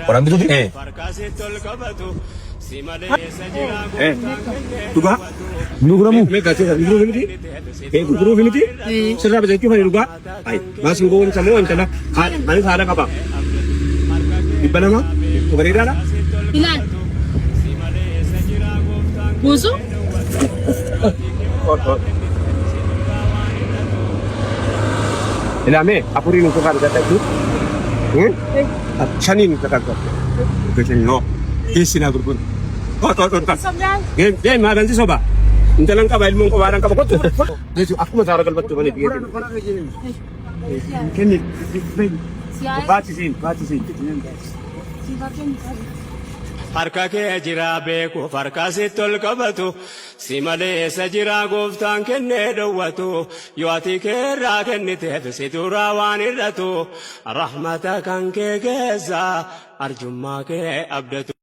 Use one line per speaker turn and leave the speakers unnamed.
Qoraan bituufi?
Eh. Eh. Dhugaa?
Hin gurguramu?
Mee gaachee gurguruufi miti? Eh gurguruufi miti? Sirraa bitachuu fani dhugaa? Ayi maas hin gowwoon sammuu intala anis haadha qaba. 200 bareedaadha.
Ilaal. Buusu.
Ilaamee afuriin uffata argadha jechuun shaniin uffata argadha. Yoo keessi naa gurguru. Deem deem maalan si soba. Intalan qaba ilmoon qobaadhaan qaba kottu. Akkuma saara galfattu malee biyya kenni. Baachisiin baachisiin.
Harka kee jira beekuuf harka sitti ol qabatu si malee eessa jira gooftaan kennee dhowwatu yoo ati keerraa kenniteef si duraa waan hir'atu rahmata kan kee keessa arjummaa kee abdatu.